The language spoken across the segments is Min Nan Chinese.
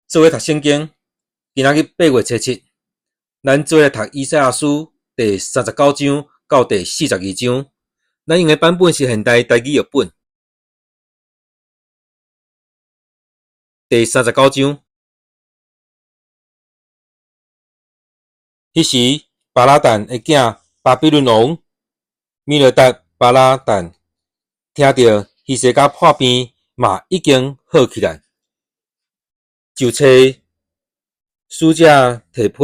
做伙讀聖經，今仔日8月初7，咱做伙來讀以賽亞書第三十九章到第四十二章。咱用的版本是現代台語譯本。第三十九章，彼時巴拉旦的囝巴比倫王米羅達巴拉旦聽著希西家破病嘛已經好起來，就差使者提批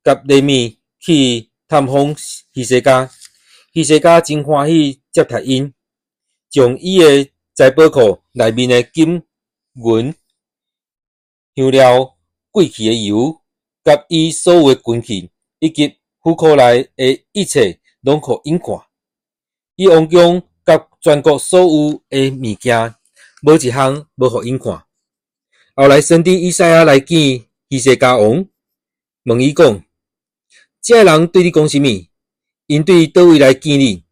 佮禮物去探訪希西家。希西家真歡喜接待𪜶，將伊的財寶庫內面的金銀、香料、貴氣的油，佮伊所有的軍器，以及府庫內的一切，攏予𪜶看。伊王宮佮全國所有的物件，無一項無予𪜶看。後來先知以賽亞來見希西家王，問伊講：這个人對你講啥物？𪜶對佗位來見你？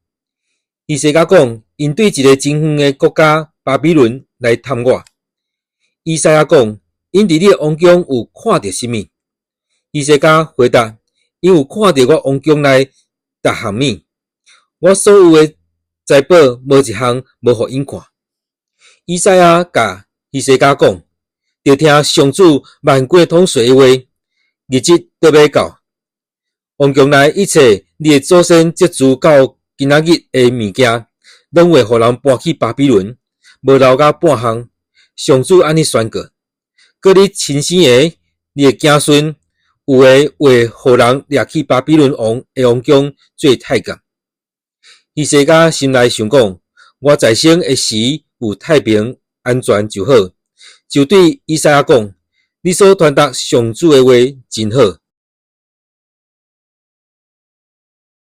希西家講：𪜶對一个真遠的國家巴比倫來探我。以賽亞講：𪜶佇你的王宮有看著啥物？希西家回答：𪜶有看著我王宮內逐項物，我所有的財寶無一項無予𪜶看。以賽亞共希西家講：著聽上主萬軍的統帥的話，日子著欲到，王宮內一切你的祖先積聚到今仔日的物件，攏會予人搬去巴比倫，無留甲半項。上主按呢宣告：閣你親生的、你的子孫，有的會予人掠去巴比倫王的王宮做太監。希西家心內想講：我在生的時有太平安全就好。就對以賽亞講：你所傳達上主的話真好。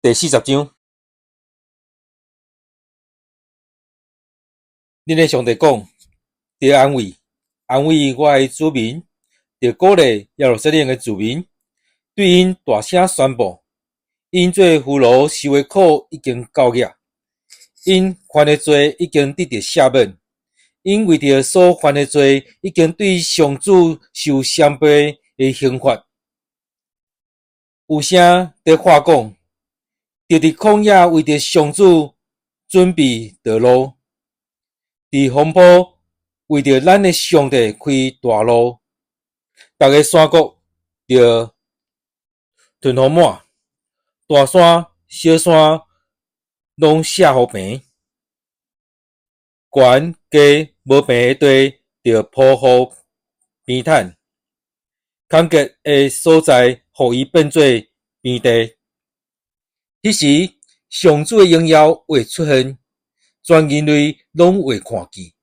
第四十章，恁的上帝講：著安慰，安慰我的子民，著鼓勵耶路撒冷的子民，對𪜶大聲宣布：𪜶做俘虜受的苦已經到額，𪜶犯的罪已經得著赦免，𪜶為著所犯的罪已經對上主受雙倍的刑罰。有聲佇喊講：著佇曠野為著上主準備道路，佇荒坡為著咱的上帝開大路。逐个山谷著吞予滿，大山、小山攏卸予平，懸低無平的地著鋪予平坦，空竭的所在，予伊變做平地。彼時，上主的榮耀會出現，全人類攏會看見。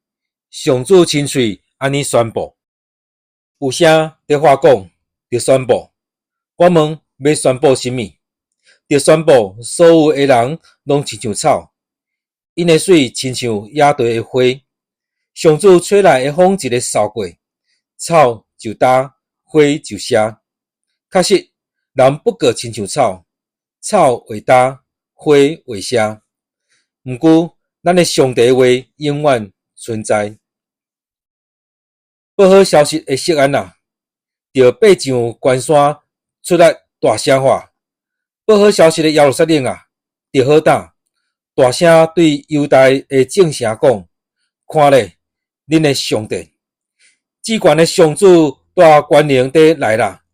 上主親喙按呢宣布，有聲佇喊講，著宣布。我問欲宣布啥物？著宣布所有的人攏親像草，𪜶的媠親像野地的花。上主吹來的風一个掃過，草就焦，花就謝。確實，人不過親像草，草會焦，花會謝。毋過，咱的上帝話永遠存在。報好消息的錫安啊，著爬上懸山出力大聲喊；報好消息的耶路撒冷啊，著好膽，大聲對猶大的眾城講：看咧，恁的上帝，至懸的上主帶權能佇來啦！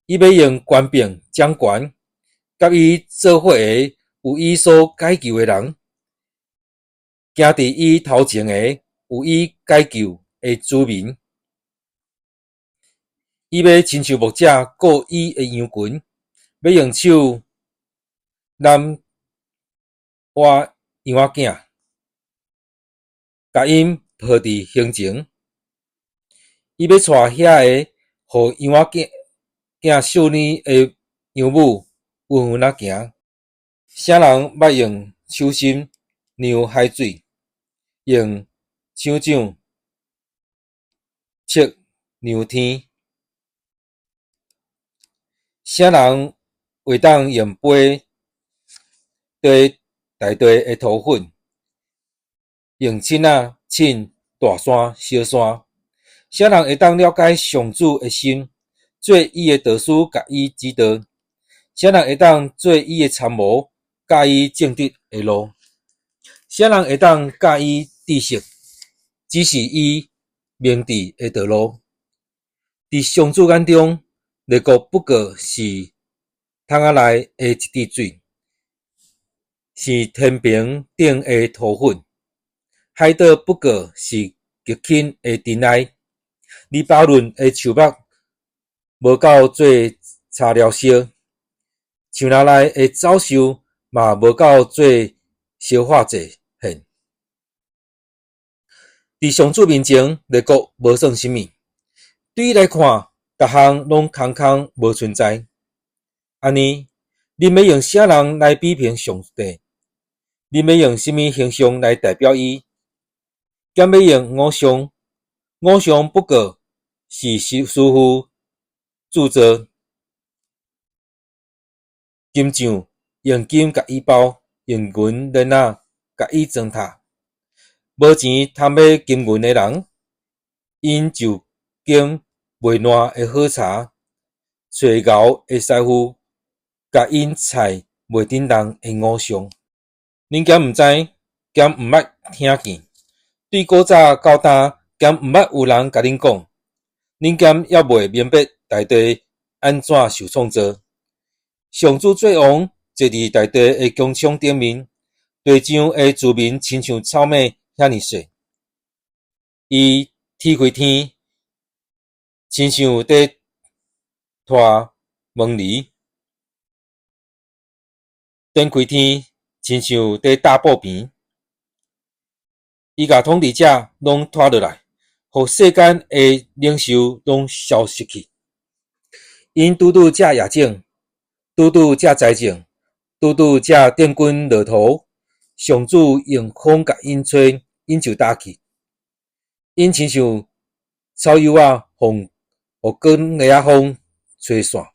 伊欲用權柄掌權，佮伊做伙的有伊所解救的人，行佇伊頭前的有伊解救的子民。伊欲親像牧者顧伊的羊群，欲用手攬倚羊仔囝，共𪜶抱佇胸前。伊欲帶遐个予羊仔囝受奶的羊母穩穩仔行。啥人捌用手心量海水，用手掌測量天？啥人會當用杯提大地的塗粉，用秤仔稱大山小山？啥人會當了解上主的心，做伊的導師，共伊指導？啥人會當做伊的參謀，教伊正直的路？啥人會當教伊知識，指示伊明智的道路？佇上主眼中，列國不過是桶仔內的一滴水，是天平頂的塗粉。海島不過是極輕的塵埃。黎巴嫩的樹木無夠做柴料燒，樹林內的走獸嘛無夠做燒化祭獻。佇上主面前，列國無算啥物，對伊來看，逐項攏空空無存在。按呢，恁欲用啥人來比評上帝？恁欲用啥物形象來代表伊？敢欲用偶像？偶像不過是師傅鑄造，金匠用金共伊包，用銀鏈仔共伊裝塔。無錢通買金銀的人，𪜶就揀袂爛的好柴，揣牛的師傅，共𪜶砌袂振動的偶像。恁敢毋知？敢毋捌聽見？對古早到今，敢毋捌有人共恁講？恁敢猶未明白大地按怎受創造？上主做王，坐佇大地的穹蒼頂面，地上的住民親像草麥遐爾細。伊踢開天，親像佇拖毛犁；展開天，親像佇搭布棚。伊共統治者攏拖落來，予世間的領袖攏消失去。𪜶拄拄才野種，拄拄才栽種，拄拄才頂軍落土。上主用風共𪜶吹，𪜶就焦去。𪜶親像草幼仔，予捲螺仔風吹散。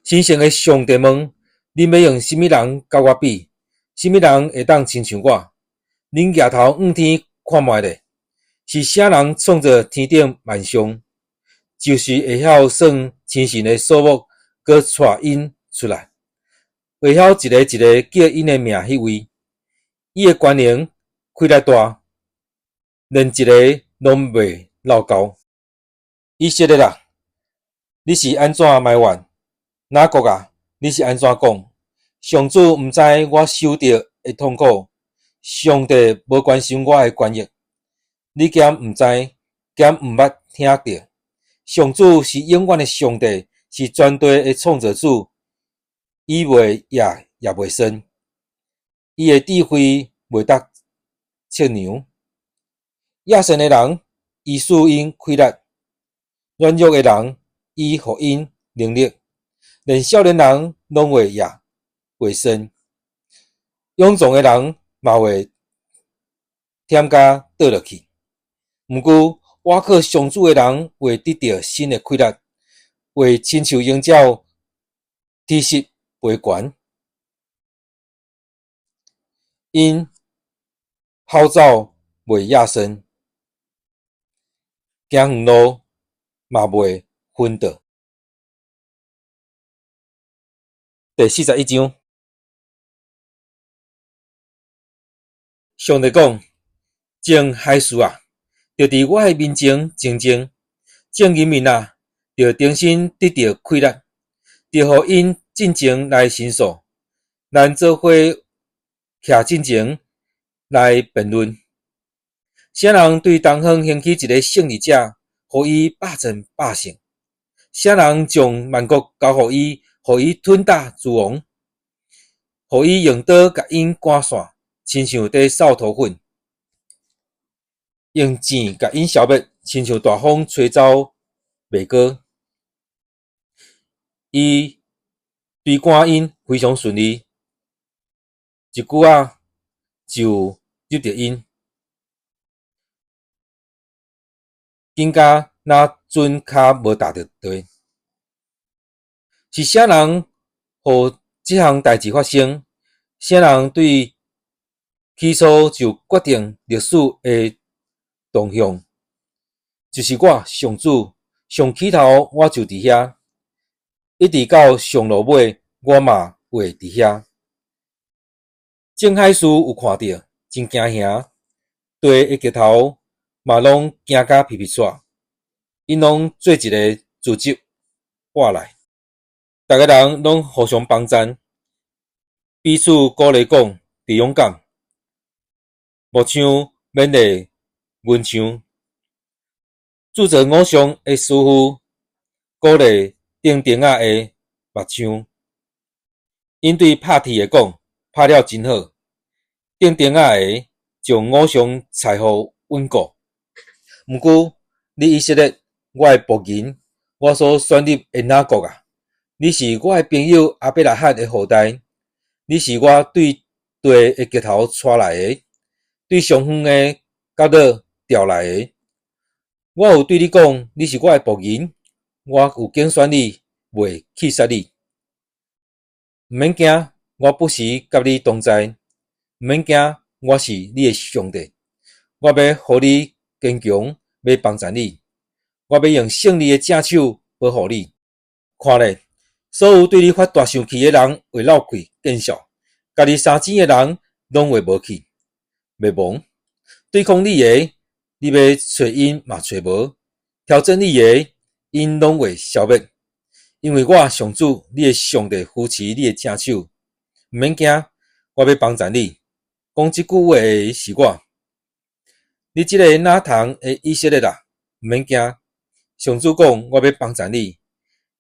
神聖的上帝問：恁欲用啥物人佮我比？啥物人會當親像我？恁舉頭向天看覓咧，是啥人創造天頂萬象？就是會曉算星辰的數目，閣帶𪜶出來，會曉一個一個叫𪜶的名彼位。伊的權能氣力大，連一個攏袂漏到。以色列啊，你是按怎埋怨？雅各啊，你是按怎講？上主毋知我受著的痛苦，上帝無關心我的權益。你敢毋知？敢毋捌聽著？上主是永遠的上帝，是全地的創造主。伊袂夜也袂睡，伊的智慧袂得測量。野性的人，伊賜𪜶氣力；軟弱的人，伊予𪜶能力。連少年人攏會夜會睡，勇壯的人嘛會忝甲倒落去。毋過，倚靠上主的人會得著新的氣力，會親像鷹鳥體膝飛懸。𪜶跑走袂野酸，行遠路嘛袂昏倒。第41章，上帝講：眾海事啊，著佇我的面前靜靜；眾人民啊，著重新得著氣力，著予𪜶進前來申訴，咱做伙徛進前來辯論。啥人對東方興起一个勝利者，予伊百戰百勝？啥人將萬國交予伊，予伊吞打諸王？予伊用刀共𪜶趕散，親像佇掃塗粉；用箭共𪜶消滅，親像大風吹走麥稞。伊追趕𪜶非常順利，一久仔就入著𪜶，緊甲若船跤無踏著地。是啥人予這項代誌發生？啥人對起初就決定歷史的動向？就是我上主，上起頭我就佇遐，一直到上落尾，我嘛會佇遐。眾海獅有看著，真驚嚇，地的巨頭嘛攏驚甲皮皮掣，𪜶攏做一个組織活來，逐个人攏互相幫贊，彼此鼓勵講，著勇敢。木匠勉勵銀匠，鑄造偶像的師傅鼓勵釘釘仔的木匠。𪜶對拍鐵的講，拍了真好。釘釘仔的將偶像裁予穩固。毋過，你以色列，我的僕人，我所選立的雅各啊，你是我的朋友亞伯拉罕的後代，你是我對地的極頭帶來的，對上遠的角落調來的。我有對你講，你是我的僕人，我有揀選你，袂棄殺你。毋免驚，我不時佮你同在。毋免驚，我是你的上帝。我欲予你堅強，欲幫贊你。我欲用勝利的正手保護你。看咧，所有對你發大生氣的人會漏氣見笑，共你相爭的人攏會無去滅亡。對抗你的，你欲揣𪜶嘛揣無；挑戰你的，𪜶攏會消滅。因為我上主，你的上帝扶持你的正手，毋免驚，我欲幫贊你。講這句話的是我。你這个哪僮的以色列啊，毋免驚。上主講，我欲幫贊你。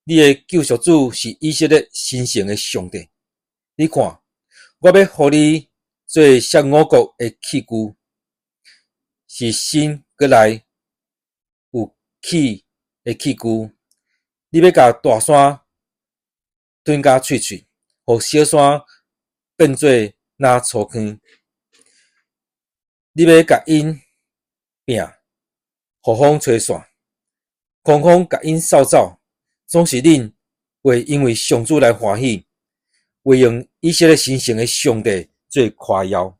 你的救贖主是以色列神聖的上帝。你看，我欲予你做摔五穀的器具，是新閣來有齒的器具。你欲共大山吞甲碎碎，予小山變做若粗糠。你欲共𪜶拚，予風吹散，狂風共𪜶掃走。總是恁會因為上主來歡喜，會用以色列神聖的上帝做誇耀。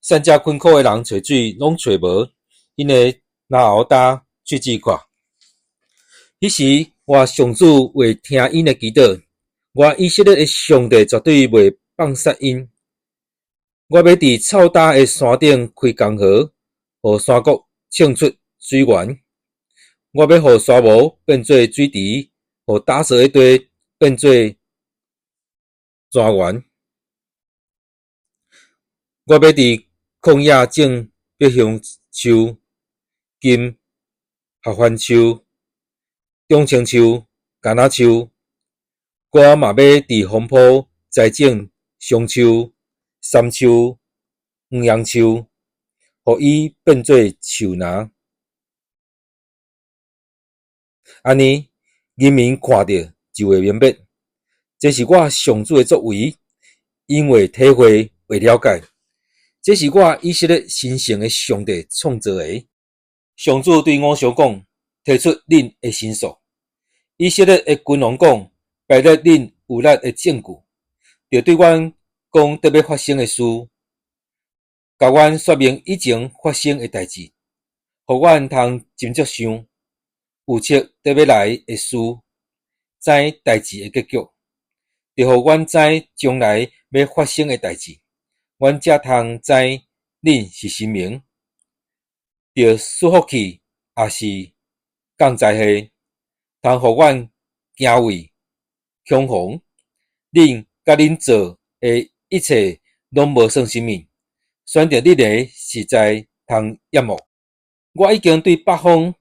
散食困苦的人揣水攏揣無，𪜶的嚨喉焦，喙舌渴。彼時我上主會聽𪜶的祈禱，我以色列的上帝絕對袂放殺𪜶。我欲佇臭焦的山頂開江河，予山谷衝出水源。我欲予沙漠變做水池，予焦燥的地變做泉源。我欲佇曠野種白橡樹、金合歡樹、長青樹、橄欖樹。我嘛欲佇荒坡栽種松樹、杉樹、黃楊樹，予伊變做樹林。按呢，人民看著就會明白，這是我上主的作為，𪜶會體會，會了解，這是我以色列神聖的上帝創造的。上主對偶像講：提出恁的申訴。以色列的君王講：排列恁有力的證據，著對阮講得欲發生的事，共阮說明以前發生的代誌，予阮通斟酌想，預測得欲來的事，知代誌的結局，著予阮知將來欲發生的代誌，阮才通知恁是神明，著賜福氣，抑是降災禍，通予阮驚畏恐惶。恁佮恁做的一切攏無算啥物，選擇恁的實在通厭惡。我已經對北方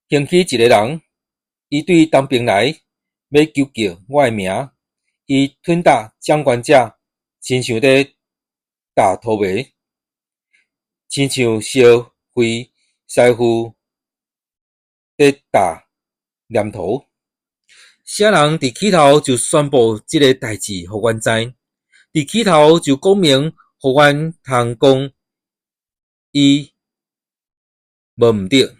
興起一个人，伊對東邊來，欲求告我的名。伊吞打掌權者，親像咧打土糜，親像燒火師傅咧打黏土。啥人佇起頭就宣布這个代誌，予阮知？佇起頭就講明，予阮通講伊無毋對。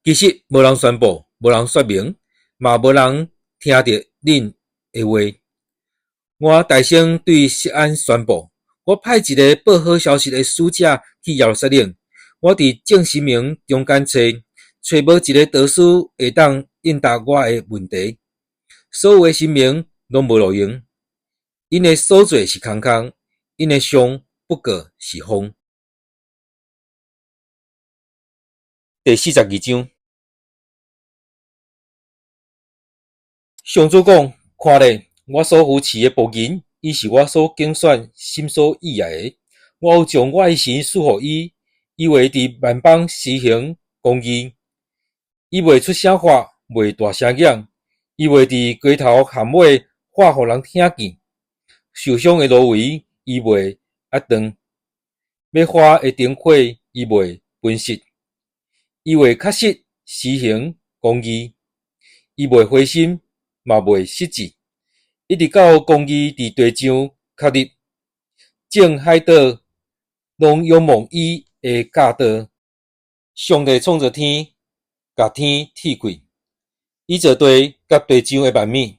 其實無人宣布，無人說明，嘛無人聽著恁的話。我大聲對錫安宣布，我派一个報好消息的使者去耶路撒冷。我佇眾神明中間揣，揣無一个導師會當應答我的問題。所有的神明攏無路用，𪜶的所做是空空，𪜶的上不過是風。第42章，上主講：看咧，我所扶持的僕人，伊是我所揀選、心所喜愛的。我有將我的神賜予伊，伊會佇萬邦施行公義。伊袂出聲喊，袂大聲嚷，伊袂佇街頭巷尾喊予人聽見。受傷的蘆葦，伊袂壓斷；欲花的燈火，伊袂噴熄。伊會確實施行公義，伊袂灰心，嘛袂失志，一直到公義佇地上確立，眾海島攏仰望伊的教導。上帝創造天，共天鐵開，伊造地佮地上的萬物，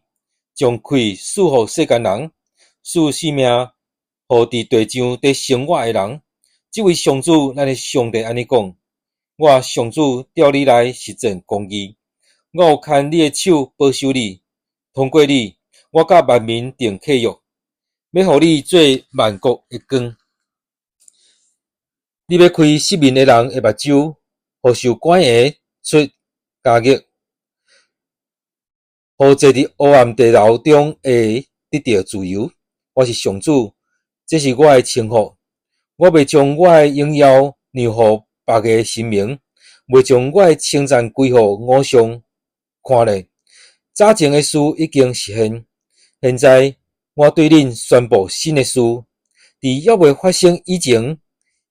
將氣賜予世間人，賜性命予佇地上佇生活的人。這位上主，咱的上帝按呢講：我上主召你來實踐公義，我有牽你的手保守你，通過你，我佮萬民訂契約，欲予你做萬國的光。你欲開失明的人的目睭，予受關的出監獄，予坐佇黑暗地牢中的得著自由。我是上主，這是我的稱呼。我袂將我的榮耀讓予別个神明，袂將我的稱讚歸予偶像。看咧，早前的事已經實現，現在我對恁宣布新的事，佇猶未發生以前，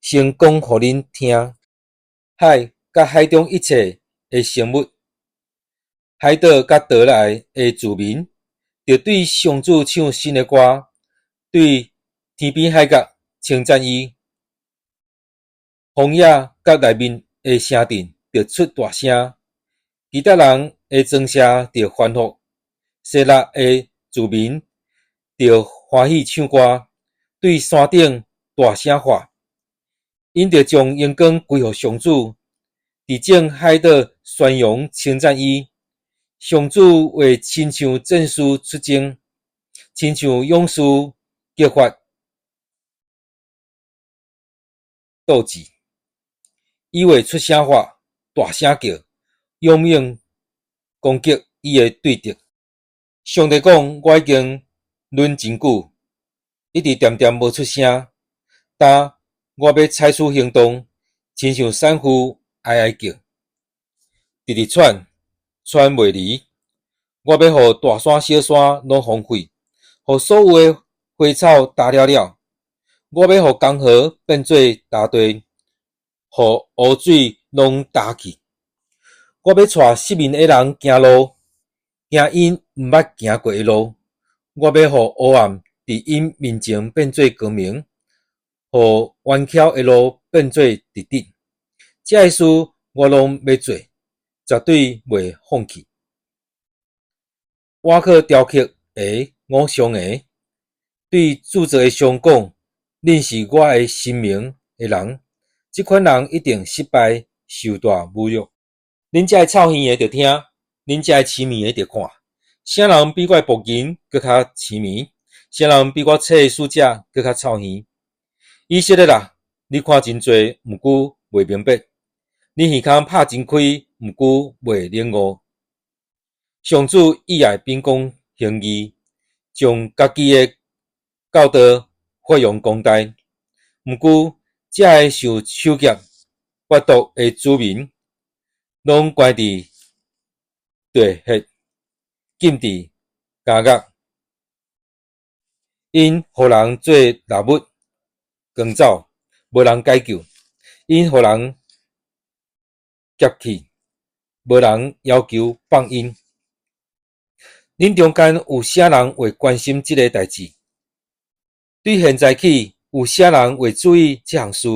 先講予恁聽。海佮海中一切的生物，海島佮島內的住民，著對上主唱新的歌，對天邊海角稱讚伊。荒野佮內面的城鎮著出大聲，基達人的莊舍著歡呼，西拉的住民著歡喜唱歌，對山頂大聲喊，𪜶著將榮光歸予上主，佇眾海島宣揚稱讚伊。上主會親像戰士出征，親像勇士激發鬥志。伊會出聲喊，大聲叫，勇猛攻擊伊的對敵。上帝講：我已經忍真久，一直恬恬無出聲。今我欲採取行動，親像產婦哀哀叫，直直喘，喘袂離。我欲予大山小山攏荒廢，予所有的花草焦了了。我欲予江河變做焦地，予湖水攏焦去。我欲帶失明的人行路，行𪜶毋捌行過的路。我欲予黑暗佇𪜶面前變做光明，予彎曲的路變做直直。這个事我攏欲做，絕對袂放棄。倚靠雕刻的偶像的，對鑄造的像講：恁是我的神明的人，這款人一定失敗，受大侮辱。恁遮的臭耳的著聽，恁遮的痴迷的著看。啥人比我的僕人閣較痴迷？啥人比我差的使者閣較臭耳？以色列啊，你看真濟，毋過袂明白；你耳孔拍真開，毋過袂領悟。上主喜愛秉公行義，將家己的教導發揚光大。毋過，遮个受手夾剝奪的子民，攏關佇地穴，禁佇監獄，𪜶予人做獵物，趕走，無人解救；𪜶予人劫去，無人要求放𪜶。恁中間有啥人會關心這个代誌？對現在起，有啥人會注意這項事？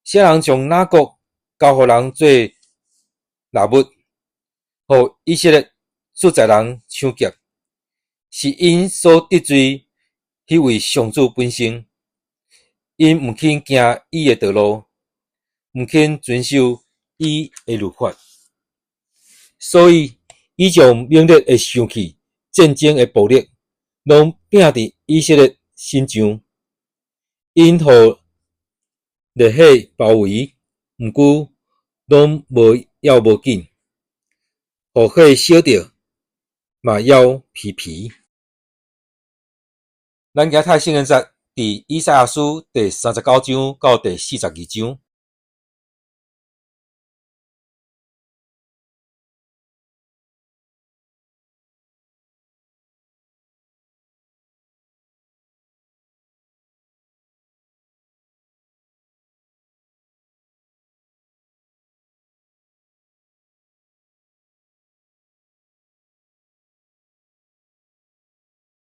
啥人將雅各交予人做獵物，予以色列實在人搶劫？是𪜶所得罪彼位上主本身，𪜶毋肯行伊的道路，毋肯遵守伊的律法。所以伊將猛烈的生氣、戰爭的暴力，攏摒佇以色列身上。𪜶予烈火包圍，毋過攏無要無緊；予火燒著，嘛猶皮皮。咱今日讀聖經節佇以賽亞書第39章到第42章。